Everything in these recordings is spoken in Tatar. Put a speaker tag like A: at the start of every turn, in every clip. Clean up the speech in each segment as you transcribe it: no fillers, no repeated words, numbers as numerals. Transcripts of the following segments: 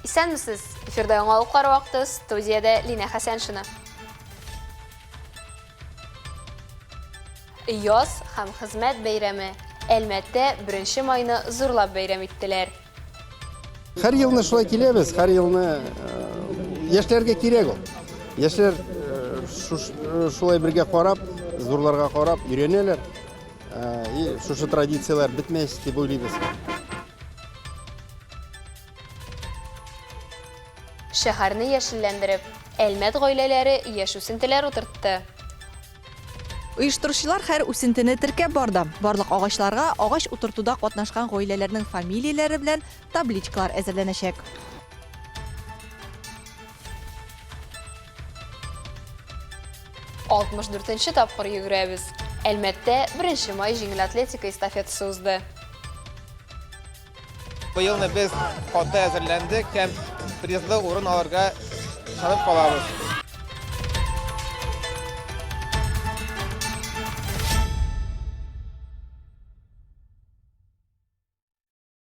A: Исәнмесез! Эфирда яңалыклар вакыты, студиядә Линә Хәсәншина. Яз һәм хезмәт бәйрәме. Әлмәттә 1 майны зурлап бәйрәм иттеләр.
B: Һәр елны шулай киләбез, һәр елны яшьләргә кирәк ул. Яшьләр шулай бергә карап, зурларга карап өйрәнәләр. И шушы традицияләр бетмәс дип уйлыйбыз.
A: Шәһәрне яшелләндереп, Әлмәт гаиләләре яшь үсентеләр утыртты.
C: Оештыручылар һәр үсентене теркәп барды. Барлык агачларга агач утыртуда катнашкан гаиләләрнең фамилияләре белән табличкалар әзерләнәчәк.
A: 64 нче тапкыр йөгерәбез. Әлмәттә Беренче май җиңел атлетика эстафетасы узды.
D: Быелны без каты әзерләндек һәм призлы урын алырга ышанып калабыз.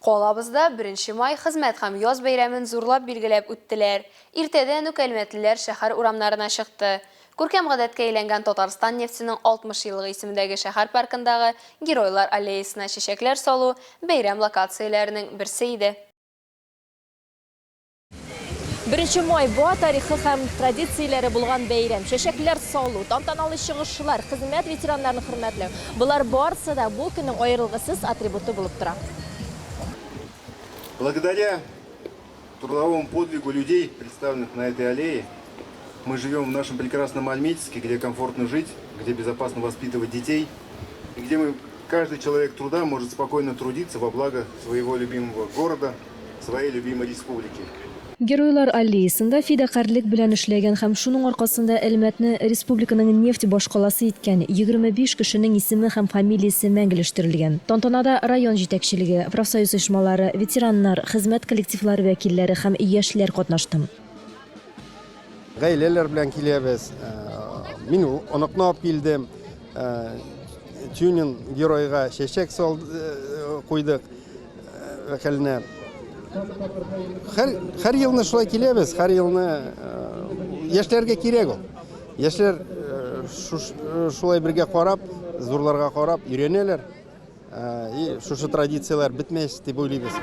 A: Калабызда Беренче май хезмәт һәм яз бәйрәмен зурлап билгеләп үттеләр. Иртәдән үк әлмәтлеләр шәһәр урамнарына чыкты. Күркәм гадәткә әйләнгән Татарстан нефтенең 60 еллыгы исемендәге шәһәр паркындагы Геройлар аллеясына чәчәкләр салу бәйрәм локацияләренең берсе иде.
C: Беренче май, ба тарихы һәм традицияләре булган бәйрәм. Чәчәкләр салу, тантаналы чыгышлар, хезмәт ветераннарын хөрмәтләү, болар барысы да бу көннең аерылгысыз атрибуты булып тора.
B: Благодаря трудовому подвигу людей, представленных на этой аллее, мы живем в нашем прекрасном Альметьевске, где комфортно жить, где безопасно воспитывать детей, и где мы, каждый человек труда может спокойно трудиться во благо своего любимого города, своей любимой республики.
E: Геройлар аллеясында фидакарьлек белән эшләгән һәм шуның аркасында Әлмәтне республиканың нефть башкаласы иткән 25 кешенең исеме һәм фамилиясе мәңгеләштерелгән. Тантанада район җитәкчелеге, профсоюз оешмалары, ветераннар, хезмәт коллективлары вәкилләре һәм яшьләр катнашты.
B: Гаиләләр белән киләбез. Мин оныкны алып килдем. Тюнин геройга чәчәк сал куйдык. Вәкәленә. Һәр, һәр елны шулай киләбез, һәр елны яшьләргә кирәк ул. Яшьләр шулай бергә карап, зурларга карап өйрәнәләр. И шушы традицияләр бетмәс дип уйлыйбыз.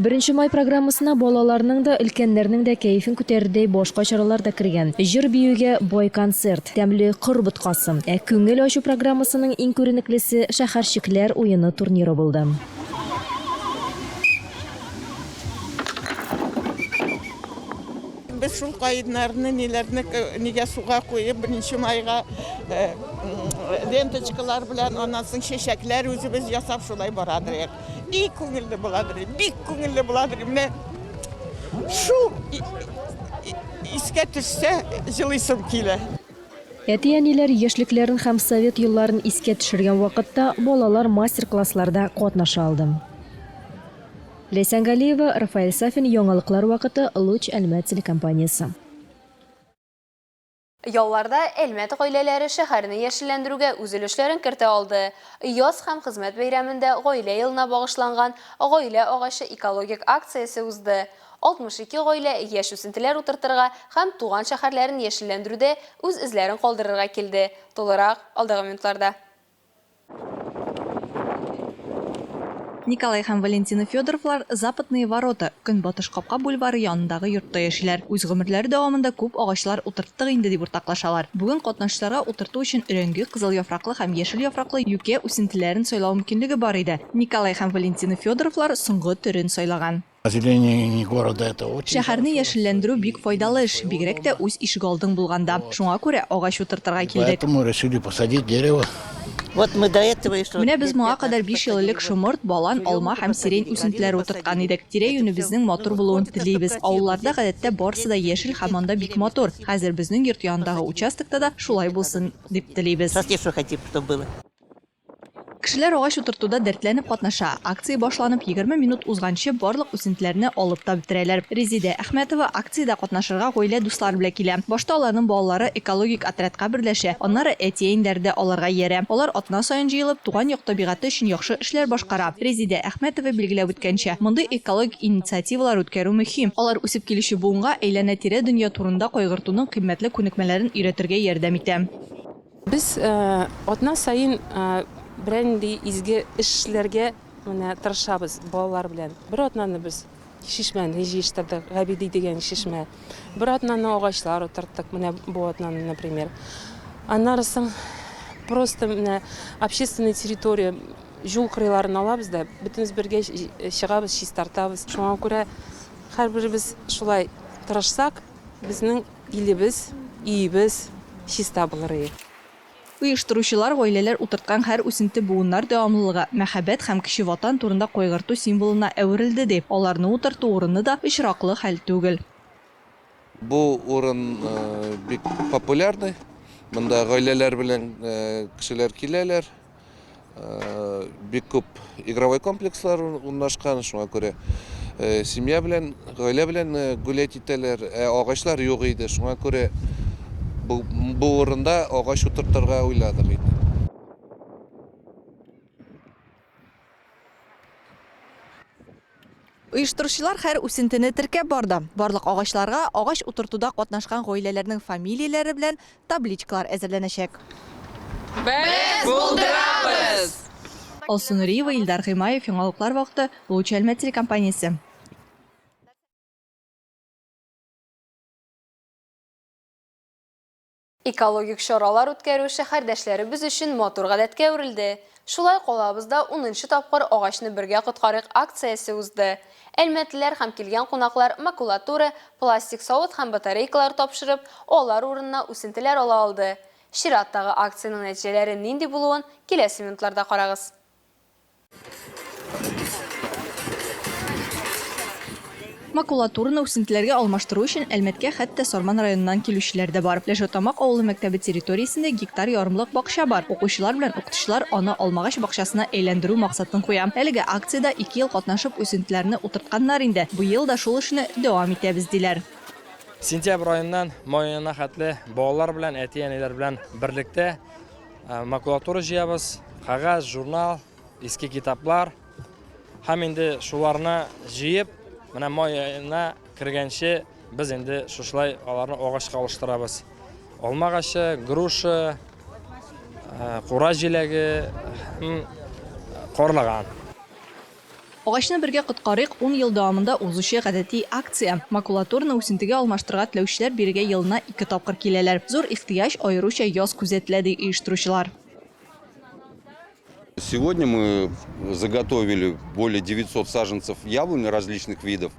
E: Беренче май программасына балаларның да, өлкәннәрнең дә кәефен күтәрердәй башка чаралар да кергән. Җыр-биюгә бай концерт, тәмле кыр боткасы. Ә күңел ачу программасының иң күренеклесе Шәһәрчекләр уены турниры булды.
F: Без шул каеннарны, ниләрне нигә суга куеп, беренче майга ленточкалар белән, аннан соң чәчәкләр үзебез ясап шулай барадыр. Бик күңелле буладыр, бик күңелле буладыр. Менә шул искә төшсә, җылыйсым килә.
E: Әти-әниләр яшьлекләрен һәм совет елларын искә төшергән вакытта балалар мастер-классларда катнаша алды. Ләйсән Галиева, Рафаэль Сафин, Яңалыклар вакыты, Луч Әлмәт телекомпаниясе.
A: Ялларда Әлмәт гаиләләре шәһәрне яшелләндерүгә үз өлешләрен кертә алды. Яз һәм хезмәт бәйрәмендә Гаилә елына багышланган Гаилә агачы экологик акциясе узды. 62 гаилә яшь үсентеләр утыртырга һәм туган шәһәрләрен яшелләндерүдә үз эзләрен калдырырга килде. Тулырак, алдагы минутларда.
C: Николай һәм Валентина Федоровлар Западные ворота, Көнбатыш капка бульвары янындагы йортта яшиләр. Үз гомерләре дәвамында күп агачлар утырттык инде, дип уртаклашалар. Бүген катнашучыларга утырту өчен өрәңге, кызыл яфраклы һәм яшел яфраклы юкә үсентеләрен сайлау мөмкинлеге бар иде. Николай һәм Валентина Федоровлар соңгы төрен сайлаган.
G: Озеленение города это очень
C: Шәһәрне яшелләндерү бик файдалы эш, бигрәк тә үз ишегалдың булганда. Шуңа күрә агач утыртырга килдек.
G: Поэтому решили посадить дерево.
H: Вот мы до этого еще
C: Менә без моңа кадәр биш ел элек шомырт, балан, алма һәм сирень үсентеләре утырткан идек. Тирә-юнебезнең матур булуын телибез. Авылларда гадәттә барысы да яшел һәм анда бик матур. Хәзер безнең йорт янындагы участокта да шулай булсын дип телибез.
H: Что хотим, чтобы было.
C: Кешеләр агач утыртуда дәртләнеп катнаша. Акция башланып 20 минут узганчы барлык үсентеләрне алып та бетерәләр. Резидә Әхмәтова акциядә катнашырга гаилә дуслары белән килә. Башта аларның балалары экологик отрядка берләшә, аннары әти-әниләре дә аларга иярә. Алар атна саен җыелып, туган як табигате өчен яхшы эшләр башкара. Резидә Әхмәтова билгеләп үткәнчә, мондый экологик инициативалар үткәрү мөһим. Алар үсеп килүче буынга әйләнә-тирә дөнья турында кайгыртуның кыйммәтле күнекмәләрен өйрәтергә ярдәм итә.
I: Без атна саен берәр нинди изге эшләргә менә тырышабыз балалар белән. Бер атнаны без чишмәне җыештырдык, Габиди дигән чишмә. Бер атнаны агачлар утырттык, менә бу атнаны, например. Аннары соң просто менә общественный территория юл кырыйларын алабыз да, бөтенебез бергә чыгабыз, чистартабыз. Шуңа күрә һәрберебез шулай тырышсак, Безнең илебез, өебез чиста булыр ие.
C: Оештыручылар гаиләләр утырткан һәр үсенте буыннар дәвамлылыгы, мәхәббәт һәм кече Ватан турында кайгырту символына әверелде, ди. Аларны утырту урыны да очраклы хәл түгел.
J: Бу урын бик популярный. Монда гаиләләр белән кешеләр киләләр. Бик күп игровой комплекслар урнашкан, шуңа күрә семья белән, гаилә белән гулять итәләр. Ә агачлар юк иде, шуңа күрә бу урында агач утыртырга уйладык инде.
C: Оештыручылар һәр үсентене теркәп барды. Барлык агачларга агач утыртуда катнашкан гаиләләрнең фамилияләре белән табличкалар әзерләнәчәк.
K: Без булдырабыз!
C: Алсу Нуриева, Илдар Гыймаев, Яңалыклар вакыты, Луч Әлмәт телекомпаниясе.
A: Экологик чаралар үткәрү шәһәрдәшләребез өчен матур гадәткә әверелде. Шулай калабызда унынчы тапкыр Агачны бергә коткарыйк акциясе узды. Әлмәтлеләр һәм килгән кунаклар макулатура, пластик савыт һәм батарейкалар тапшырып, алар урынына үсентеләр ала алды. Чираттагы акциянең нәтиҗәләре нинди булуын киләсе минутларда карагыз.
C: Макулатураны үсентеләргә алмаштыру өчен Әлмәткә хәтта Сарман районыннан килүчеләр дә бар. Ләшәүтамак авылы мәктәбе территориясендә гектар ярымлык бакча бар. Укучылар белән укытучылар аны алмагач бакчасына әйләндерү максатын куя. Әлеге акциядә ике ел катнашып үсентеләрне утыртканнар инде. Быел да шул эшне дәвам итәбез, диләр.
L: Сентябрь аеннан май аена хәтле балалар белән, әти-әниләр белән берлектә макулатура җыябыз, кәгазь, журнал, иске китаплар һәм инде шуларны җыеп, менә май аена кергәнче без инде шушылай аларны агачка алыштырабыз. Алма агачы, груша, кура җиләге һәм карлыган.
C: Агачны бергә коткарыйк ун ел дәвамында узучы гадәти акция. Макулатураны үсентегә алмаштырырга теләүчеләр бирегә елына ике тапкыр киләләр. Зур ихтыяҗ аеруча яз күзәтелә, ди оештыручылар.
J: Сегодня мы заготовили более 900 саженцев яблонь различных видов.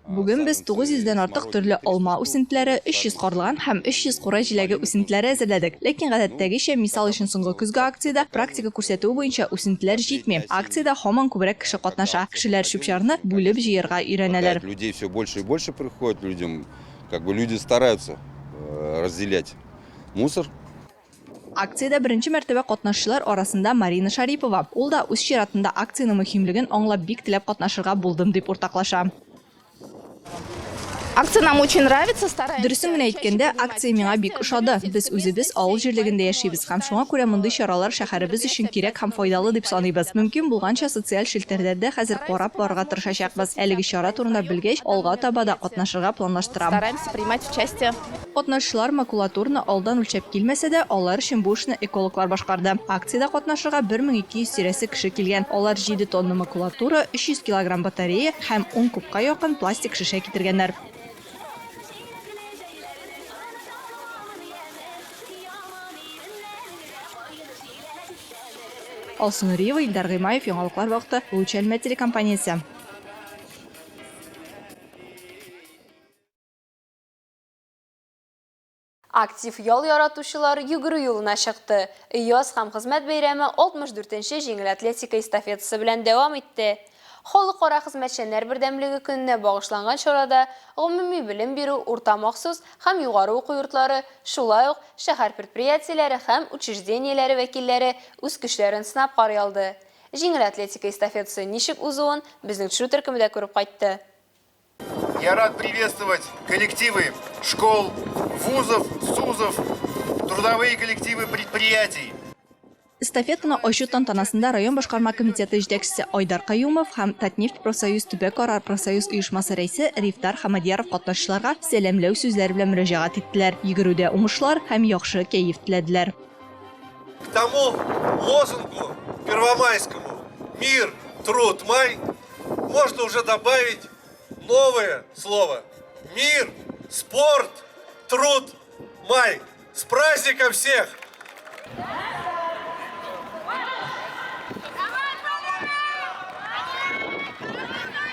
C: Бүген без 900 дән артык төрле алма үсентеләре, 300 карлыган һәм 300 кура җиләге үсентеләре әзерләдек. Ләкин гадәттәгечә, мисал өчен соңгы көзге акциядә, практика күрсәтүе буенча үсентеләр җитми. Акциядә һаман күбрәк кеше катнаша. Кешеләр чүп-чарны бүлеп җыярга өйрәнәләр.
J: Людей все больше и больше приходит, людям, как бы люди стараются разделять мусор.
C: Акциядә беренче мәртәбә катнашучылар арасында Марина Шарипова. Ул да үз чиратында акциянең мөһимлеген аңлап бик теләп катнашырга булдым дип уртаклаша.
M: Акция нам очень нравится, стараемся.
C: Дөресен генә әйткәндә, акция миңа бик ошады. Без үзебез авыл җирлегендә яшибез һәм шуңа күрә мондый чаралар шәһәребез өчен кирәк һәм файдалы дип саныйбыз. Мөмкин булганча социаль челтәрләрдә хәзер карап барырга тырышачакбыз. Әлеге чара турында белгәч, алга таба да катнашырга планлаштырам.
M: Стараемся принимать участие.
C: Катнашучылар макулатураны алдан үлчәп килмәсә дә, алар өчен бу эшне экологлар башкарды. Акциядә катнашырга 1200 тирәсе кеше килгән. Алар җиде тонна макулатура, 300 килограмм батарея һәм ун кубка якын пластик шешә китергәннәр. Алсу Нуриева, Илдар Гыймаев, Яңалыклар вакыты, Луч Әлмәт телекомпаниясе.
A: Актив ял яратучылар йөгерү юлына чыкты. Яз һәм хезмәт бәйрәме 64 нче җиңел атлетика эстафетасы белән дәвам итте. Халыкара хезмәтчәннәр бердәмлеге көненә багышланган чарада гомуми белем бирү, урта махсус һәм югары уку йортлары, шулай ук шәһәр предприятиеләре һәм учреждениеләре вәкилләре үз көчләрен сынап карый алды. Җиңел атлетика эстафетасы ничек узуын безнең төшерү төркеме дә күреп кайтты.
N: Я рад приветствовать коллективы школ, вузов, СУЗов, трудовые коллективы предприятий.
C: Эстафетаны ачу тантанасында район башкарма комитеты җитәкчесе Айдар Каюмов һәм Татнефть профсоюз төбәкара профсоюз оешмасы рәисе Рифдар Хамадьяров катнашучыларга сәламләү сүзләре белән мөрәҗәгать иттеләр, йөгерүдә уңышлар һәм яхшы кәеф теләделәр.
N: К тому лозунгу первомайскому «Мир, труд, май» можно уже добавить новое слово. Мир, спорт, труд, май. С праздником всех!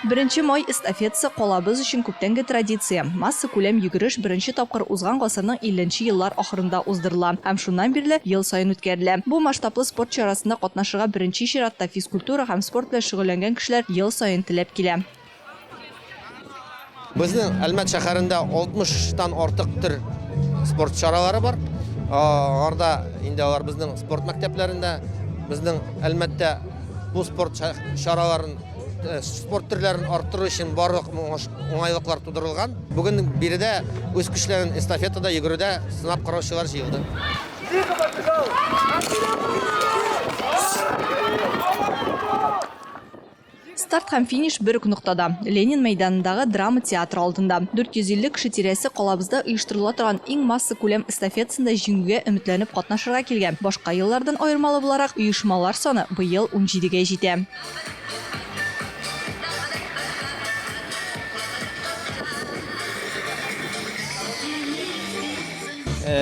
C: Беренче май эстафетасы калабыз өчен күптәнге традиция. Массакүләм йөгереш беренче тапкыр узган гасырның 50 нче еллар ахырында уздырыла һәм шуннан бирле ел саен үткәрелә. Бу масштаблы спорт чарасында катнашырга беренче чиратта физкультура һәм спорт белән шөгыльләнгән кешеләр ел саен теләп килә.
D: Безнең Әлмәт шәһәрендә 60 тан артык төр спорт чаралары бар. Аларда инде алар безнең спорт мәктәпләрендә, безнең Әлмәттә бу спорт чараларын, э, спорт төрләрен арттыру өчен барлык уңайлыклар тудырылган. Бүген биредә үз көчләрен эстафетада йөгерүдә сынап караучылар җыелды.
C: Старт һәм финиш бер үк ноктада, Ленин мәйданындагы драма театры алдында. 450 кеше тирәсе калабызда оештырыла торган иң массакүләм эстафетасында җиңүгә өметләнеп катнашырга килгән. Башка еллардан аермалы буларак, оешмалар саны быел унҗидегә җитә.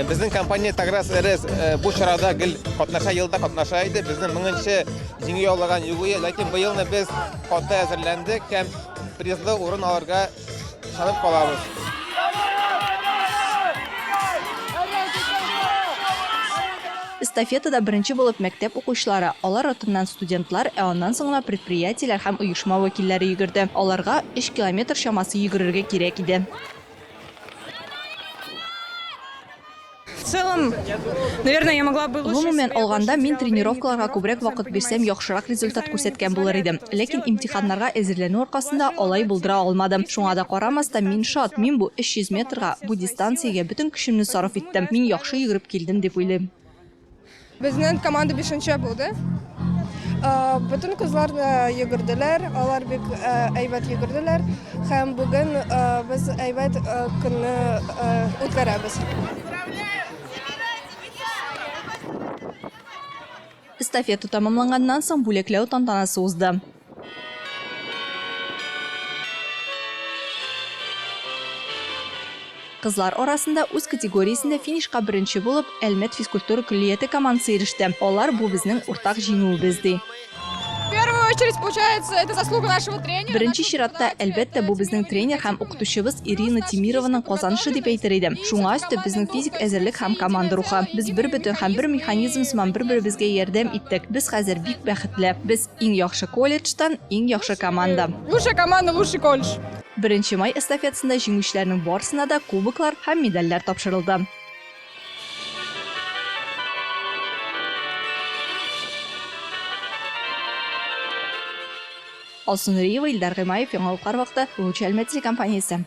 D: Безнең компания Таграс РС бу чарада гел катнаша, елда катнаша иде. Безнең меңенче Җиңү яулаган югые, ләкин быелны без каты әзерләндек һәм призлы урын алырга ышанып калабыз.
C: Эстафетада беренче булып мәктәп укучылары, алар артыннан студентлар, ә аннан соң гына предприятиеләр һәм оешма вәкилләре йөгерде. Аларга өч километр чамасы йөгерергә кирәк иде.
K: В целом, наверное, я могла бы лучше.
C: Гомумән алганда, мин тренировкаларга күбрәк вакыт бирсәм, яхшырак результат күрсәткән булыр идем. Ләкин имтиханнарга әзерләнү аркасында алай булдыра алмадым. Шуңа да карамастан, мин шат, мин бу 300 метрга, бу дистанциягә бөтен көчемне сарыф иттем. Мин яхшы йөгереп килдем дип уйлыйм.
O: Безнең команда бишенче булды. Бөтен кызлар да йөгерделәр, алар бик әйбәт йөгерделәр һәм бүген без әйбәт көнне үткәрәбез.
C: Эстафета тәмамланганнан соң бүләкләү тантанасы узды. Кызлар арасында үз категориясендә финишка беренче булып Әлмәт физкультура көллияте командасы иреште. Алар бу безнең уртак җиңүебез ди.
O: В первую очередь, получается, это заслуга нашего тренера.
C: Беренче чиратта, әлбәттә, бу безнең тренер һәм укытучыбыз Ирина Тимированың казанышы дип әйтер идем. Шуңа өстәп, безнең физик әзерлек һәм команда рухы. Без бербөтен һәм бер механизм сыман бер-беребезгә ярдәм иттек. Без хәзер бик бәхетле. Без, иң яхшы колледжтан иң яхшы команда.
O: Лучшая команда, лучший колледж.
C: Беренче май эстафетасында җиңүчеләрнең барысына да кубоклар һәм медальләр тапшырылды. Алсу Нуриева, Илдар Гыймаев, Яңалыклар вакыты, Луч Әлмәт телекомпаниясе.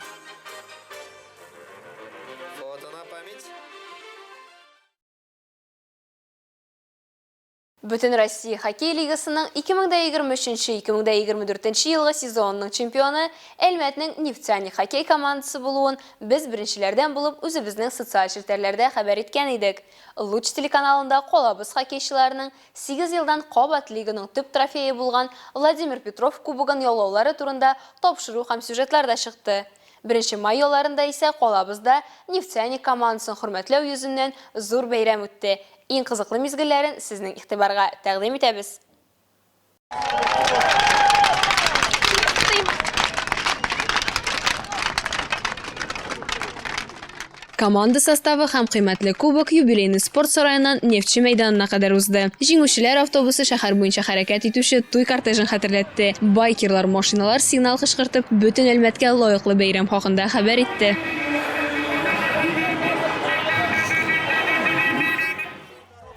A: Бөтенроссия хоккей лигасының 2023-2024 елгы сезонының чемпионы Әлмәтнең Нефтяник хоккей командасы булуын без беренчеләрдән булып үзебезнең социаль челтәрләрдә хәбәр иткән идек. Луч телеканалында калабыз хоккейчыларының сигез елдан кабат лиганың төп трофее булган Владимир Петров кубогын яулаулары турында тапшыру һәм сюжетлар да чыкты. Беренче май ялларында исә калабызда Нефтяник командасын хөрмәтләү йөзеннән зур бәйрәм үтте. Иң кызыклы мизгелләрен сезнең игътибарга тәкъдим итәбез. Команда составы һәм кыйммәтле кубок Юбилейный спорт сараеннан Нефтьче мәйданына кадәр узды. Җиңүчеләр автобусы шәһәр буенча хәрәкәт итүче туй кортежын хәтерләтте. Байкерлар, машиналар сигнал кычкыртып, бөтен Әлмәткә лаеклы бәйрәм хакында хәбәр итте.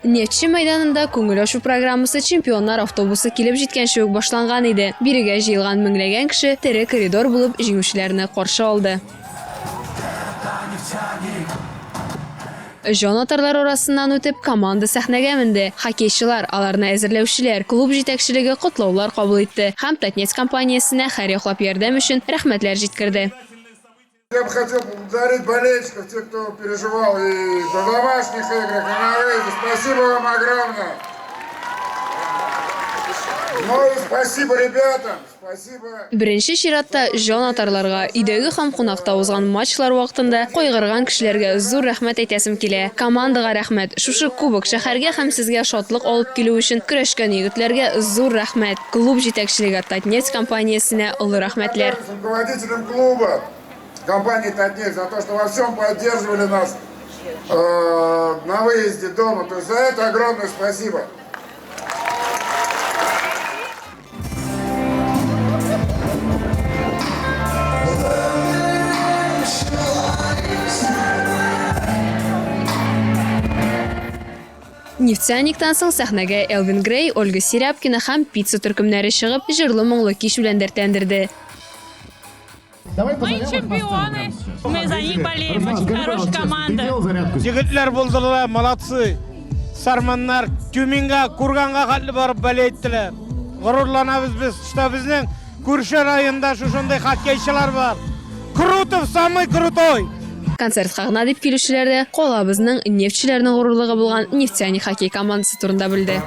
A: Нефтьче мәйданында күңел ачу программасы чемпионнар автобусы килеп җиткәнче үк башланган иде. Бирегә җыелган меңләгән кеше тере коридор булып җиңүчеләрне каршы алды. Җанатарлар арасыннан үтеп, команда сәхнәгә менде. Хоккейчылар, аларны әзерләүчеләр, клуб җитәкчелеге котлаулар кабул итте һәм Татнефть компаниясенә һәрьяклап ярдәм өчен рәхмәтләр җиткерде.
P: Я бы хотел поблагодарить болельщиков, тех, кто переживал и за домашних играх, и на выезде. Спасибо вам огромное. Ну и спасибо ребятам, спасибо.
A: Беренче чиратта җанатарларга, өйдәге һәм кунакта узган матчлар вакытында кайгырган кешеләргә зур рәхмәт әйтәсем килә. Командага рәхмәт, шушы кубок шәһәргә һәм сезгә шатлык алып килү өчен көрәшкән егетләргә зур рәхмәт. Клуб җитәкчелеге Татнефть компаниясенә олы рәхмәтләр.
P: Руководителям клуба компании Татнефть за то, что во всем поддерживали нас э, на выезде дома. То есть за это огромное спасибо.
A: Нефтяниктан соң сәхнәгә Элвин Грей, Ольга Серябкина һәм Пицца төркемнәре чыгып, җырлы-моңлы кич белән дәртләндерде.
K: Мы чемпионы, мы за них болеем, очень хорошая команда.
Q: Егетләр булдырдылар, молодцы. Сарманнар Тюменьга, Курганга хәтле барып болеть иттеләр. Горурланабыз без, что безнең Күрше районда шушындый хоккейчылар бар. Крутов самый крутой!
A: Концертка гына дип килүчеләр дә калабызның нефтьчеләрнең горурлыгы булган Нефтяник хоккей командасы турында белде.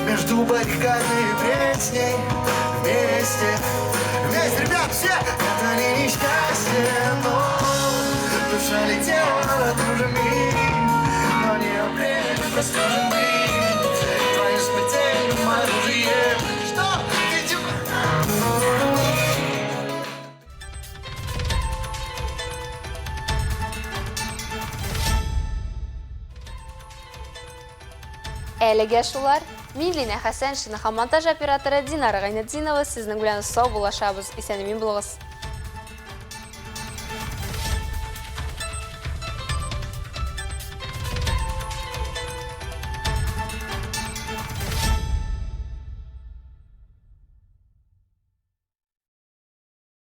R: Между баррикадой и Пресней Вместе, вместе, ребят, все! Это ли не счастье, но Душа летела над лужами Но не апрель, простужены Твоим смертельным оружием Что? Ты
A: Әлегә шулар. Мин Линә Хәсәншина һәм монтаж операторы Динара Гайнетдинова сезнең белән сау булашабыз. Исән-имин булыгыз.